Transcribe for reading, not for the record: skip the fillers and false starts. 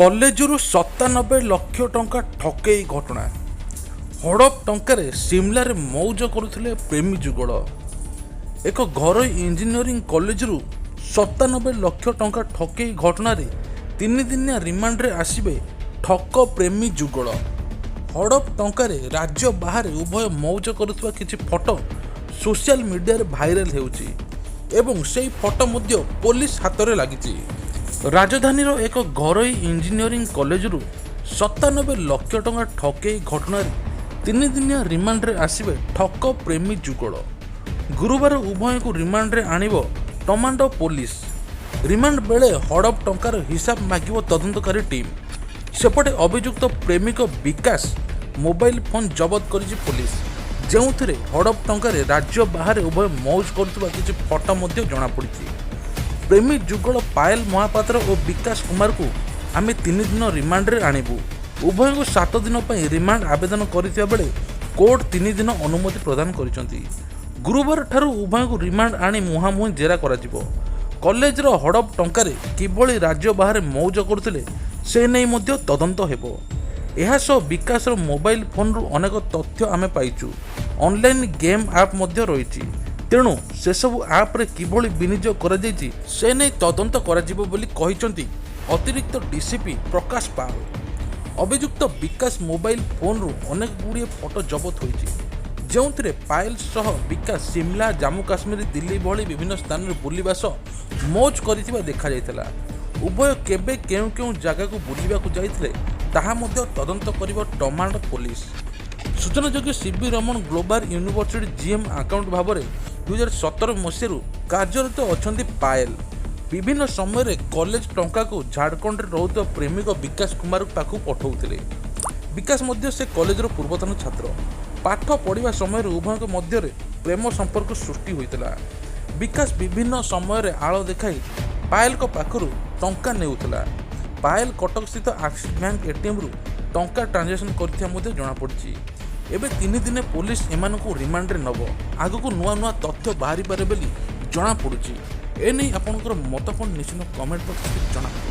କଲେଜରୁ 97 ଲକ୍ଷ ଟଙ୍କା ଠକେଇ ଘଟଣା। ହଡ଼ପ ଟଙ୍କାରେ ସିମଲାରେ ମଉଜ କରୁଥିଲେ ପ୍ରେମୀ ଯୁଗଳ। ଏକ ଘରୋଇ ଇଞ୍ଜିନିୟରିଂ କଲେଜରୁ 97 ଲକ୍ଷ ଟଙ୍କା ଠକେଇ ଘଟଣାରେ 3 ଦିନିଆ ରିମାଣ୍ଡରେ ଆସିବେ ଠକ ପ୍ରେମୀ ଯୁଗଳ। ହଡ଼ପ ଟଙ୍କାରେ ରାଜ୍ୟ ବାହାରେ ଉଭୟ ମଉଜ କରୁଥିବା କିଛି ଫଟୋ ସୋସିଆଲ ମିଡିଆରେ ଭାଇରାଲ ହେଉଛି ଏବଂ ସେହି ଫଟୋ ମଧ୍ୟ ପୋଲିସ ହାତରେ ଲାଗିଛି। ରାଜଧାନୀର ଏକ ଘରୋଇ ଇଞ୍ଜିନିୟରିଂ କଲେଜରୁ 97 ଲକ୍ଷ ଟଙ୍କା ଠକେଇ ଘଟଣାରେ 3 ଦିନିଆ ରିମାଣ୍ଡରେ ଆସିବେ ଠକ ପ୍ରେମୀ ଯୁଗଳ। ଗୁରୁବାର ଉଭୟଙ୍କୁ ରିମାଣ୍ଡରେ ଆଣିବ ତମାଣ୍ଡୋ ପୋଲିସ। ରିମାଣ୍ଡ ବେଳେ ହଡ଼ପ ଟଙ୍କାର ହିସାବ ମାଗିବ ତଦନ୍ତକାରୀ ଟିମ୍। ସେପଟେ ଅଭିଯୁକ୍ତ ପ୍ରେମିକ ବିକାଶ ମୋବାଇଲ ଫୋନ୍ ଜବତ କରିଛି ପୋଲିସ, ଯେଉଁଥିରେ ହଡ଼ପ ଟଙ୍କାରେ ରାଜ୍ୟ ବାହାରେ ଉଭୟ ମଉଜ କରୁଥିବା କିଛି ଫଟୋ ମଧ୍ୟ ଜଣାପଡ଼ିଛି। ପ୍ରେମୀ ଯୁଗଳ ପାୟଲ ମହାପାତ୍ର ଓ ବିକାଶ କୁମାରକୁ ଆମେ 3 ଦିନ ରିମାଣ୍ଡରେ ଆଣିବୁ। ଉଭୟଙ୍କୁ 7 ଦିନ ପାଇଁ ରିମାଣ୍ଡ ଆବେଦନ କରିଥିବା ବେଳେ କୋର୍ଟ 3 ଦିନ ଅନୁମତି ପ୍ରଦାନ କରିଛନ୍ତି। ଗୁରୁବାର ଠାରୁ ଉଭୟଙ୍କୁ ରିମାଣ୍ଡ ଆଣି ମୁହାଁମୁହିଁ ଜେରା କରାଯିବ। କଲେଜର ହଡ଼ପ ଟଙ୍କାରେ କିଭଳି ରାଜ୍ୟ ବାହାରେ ମଉଜ କରୁଥିଲେ, ସେ ନେଇ ମଧ୍ୟ ତଦନ୍ତ ହେବ। ଏହା ସହ ବିକାଶର ମୋବାଇଲ ଫୋନରୁ ଅନେକ ତଥ୍ୟ ଆମେ ପାଇଛୁ। ଅନଲାଇନ୍ ଗେମ୍ ଆପ୍ ମଧ୍ୟ ରହିଛି। ତେଣୁ ସେସବୁ ଆପ୍ରେ କିଭଳି ବିନିଯୋଗ କରାଯାଇଛି, ସେ ନେଇ ତଦନ୍ତ କରାଯିବ ବୋଲି କହିଛନ୍ତି ଅତିରିକ୍ତ ଡିସିପି ପ୍ରକାଶ ପାଲ। ଅଭିଯୁକ୍ତ ବିକାଶ ମୋବାଇଲ ଫୋନରୁ ଅନେକ ଗୁଡ଼ିଏ ଫଟୋ ଜବତ ହୋଇଛି, ଯେଉଁଥିରେ ପାୟଲ ସହ ବିକାଶ ସିମଲା, ଜାମ୍ମୁ କାଶ୍ମୀର, ଦିଲ୍ଲୀ ଭଳି ବିଭିନ୍ନ ସ୍ଥାନରେ ବୁଲିବା ସହ ମୌଜ କରିଥିବା ଦେଖାଯାଇଥିଲା। ଉଭୟ କେବେ କେଉଁ କେଉଁ ଜାଗାକୁ ବୁଲିବାକୁ ଯାଇଥିଲେ, ତାହା ମଧ୍ୟ ତଦନ୍ତ କରିବ ତମାଣ୍ଡୋ ପୋଲିସ। ସୂଚନାଯୋଗ୍ୟ, CV Raman global university GM accountant ଭାବରେ 2017 ମସିହାରୁ କାର୍ଯ୍ୟରତ ଅଛନ୍ତି ପାୟଲ। ବିଭିନ୍ନ ସମୟରେ କଲେଜ ଟଙ୍କାକୁ ଝାଡ଼ଖଣ୍ଡରେ ରହୁଥିବା ପ୍ରେମିକ ବିକାଶ କୁମାର ପାଖକୁ ପଠାଉଥିଲେ। ବିକାଶ ମଧ୍ୟ ସେ କଲେଜର ପୂର୍ବତନ ଛାତ୍ର। ପାଠ ପଢ଼ିବା ସମୟରେ ଉଭୟଙ୍କ ମଧ୍ୟରେ ପ୍ରେମ ସମ୍ପର୍କ ସୃଷ୍ଟି ହୋଇଥିଲା। ବିକାଶ ବିଭିନ୍ନ ସମୟରେ ଆଳ ଦେଖାଇ ପାୟଲଙ୍କ ପାଖରୁ ଟଙ୍କା ନେଉଥିଲା। ପାୟଲ କଟକସ୍ଥିତ ଆକ୍ସିସ୍ ବ୍ୟାଙ୍କ ଏଟିଏମ୍ରୁ ଟଙ୍କା ଟ୍ରାଞ୍ଜାକ୍ସନ୍ କରିଥିବା ମଧ୍ୟ ଜଣାପଡ଼ିଛି। ଏବେ 3 ଦିନ ପୋଲିସ ଏମାନଙ୍କୁ ରିମାଣ୍ଡରେ ନେବ। ଆଗକୁ ନୂଆ ନୂଆ ତଥ୍ୟ ବାହାରିପାରେ ବୋଲି ଜଣାପଡ଼ୁଛି। ଏନେଇ ଆପଣଙ୍କର ମତ କ'ଣ, ନିଶ୍ଚିତ କମେଣ୍ଟ ବକ୍ସରେ ଜଣାନ୍ତୁ।